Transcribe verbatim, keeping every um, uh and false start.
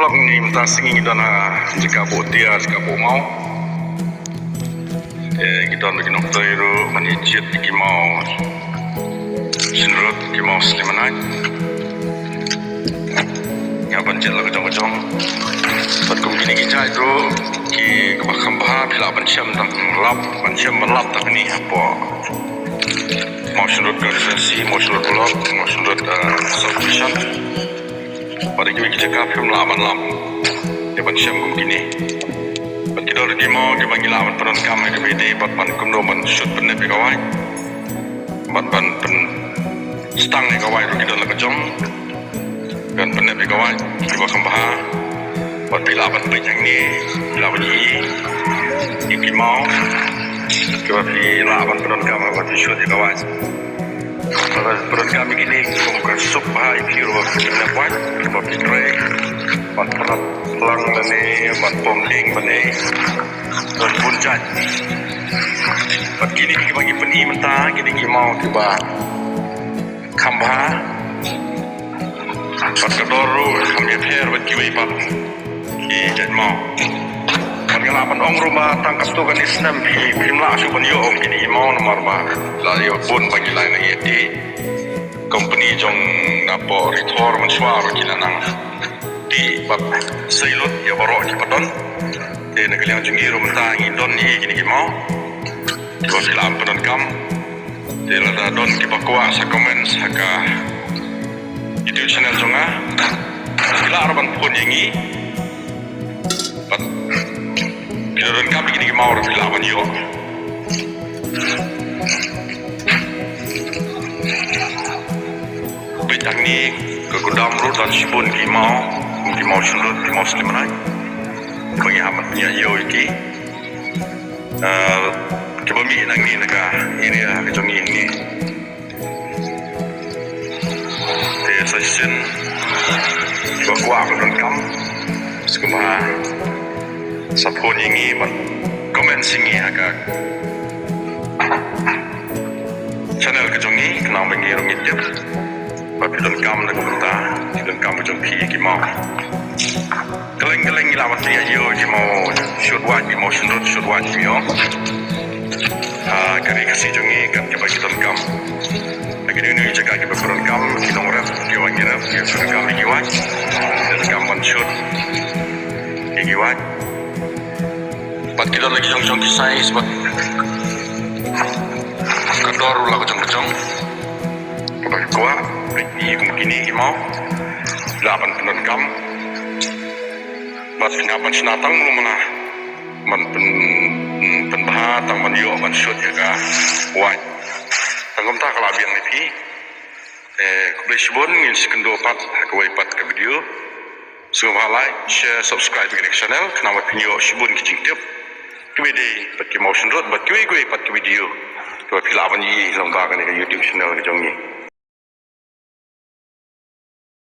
Ngi mynta sngi ngi don ha jaka buh tia, jaka buh maw. Eh, ngi don ki nongtrei ruh ban ïa jied ki maw Shinrut, ki maw Slimanait. Ngi hap ban jied la ka jong ka jong. Bad kum kine ki jait ruh kiba kham bha phi lah ban shem tang lap, ban shem ban lap tang kine hapoh Mawshynrut constituency, Mawshynrut block, Mawshynrut, eh, subdivision. Bad ha kiwei ki jaka phim lah ban lap ïa ban shem kum kine. Bad ki don ruh ki maw kiba ngi lah ban pyndonkam ha kaba ïadei bad ban kumno ban shut pynnep ïa ka wait. Bad ban pynsdang ïa ka wait ruh ki don la ka jong. Ban pynnep ïa ka wait kiba kham bha. Bad phi lah ban peit hangne, phi lah ban ïohi ïa ki maw kiba phi lah ban pyndonkam haba phi shut ïa ka wait. Bad pyndonkam ïa kine kum ka suk bha ïa phi ruh ba phi pynnep wait, ba phi trei ban pyndonkam lang lane ban pom lieng lane. Don bun jait. Bad kine kiba ngi pyni mynta, kine ki maw kiba kham bha. Bad ka dor ruh kham ïapher bad kiwei pat ki jait maw. Bad nga lah ban ong ruh ba tang katto katne snem phi, phim lah shuh ban ïoh ong kine ki maw namar ba la ïoh bun ba ngi la ïa ti. Company jong napoh Ri Thor mynshuwa ruh ki la nang ti bad sei lut ïa baroh kiba don. Te na ka liang jong ngi ruh mynta ngi don ïa kine ki maw kiba phi lah ban pyndonkam. Te lada don kiba kwah sa comment ha ka YouTube channel jong nga, phi lah ruh ban phone ïa ngi. Bad phi donkam ïa kine ki maw ruh phi lah ban ïoh. Peit hangne ka gudam ruh don shibun ki maw, ki maw Shinrut, ki maw Slimanait. Ba ngi hap ban pynïaid ïew ïa ki. Eh, kiba mih nangne na ka area ka jong ngi hangne. Te sa shisien ba kwah ban donkam, sngewbha sa phone ïa ngi bad comment ïa ngi ha ka channel ka jong ngi, khnang ba ngi ruh ngin tip ba phi donkam na ka bynta, phi donkam ka jong phi ïa ki maw. Kylleng kylleng ngi lah ban pynïaid ïew ki maw shut wait, ki maw Shinrut shut wait ki maw. Ha ka ri Khasi jong ngi kat kiba ki donkam. Ha kine ki jaka kiba phi donkam, ki nongrep, kiba ngi rep, kiba phi donkam ïa ki wait. Donkam ban shut ïa ki wait. Bad ki don la ki jong jong ki size bad ka dor ruh la ka jong ka jong. Kaba kwah, peit ïa kum kine ki maw. Lah ban pyndonkam. Bad phin hap ban shna tang mlu mala ban pyn, pynbha tang ban ïoh ban shut ïa ka wait. Tang kumta ka la biang na phi. Eh, khublei shibun, ngin sa ïakynduh pat ha kawei pat ka video. Sngewbha like, share, subscribe ïa kane ka channel, khnang ba phin ïoh shibun ki jingtip kiba ïadei bad ki maw Shinrut bad kiwei kiwei pat ki video kiba phi lah ban ïohi lyngba kane ka YouTube channel ka jong ngi.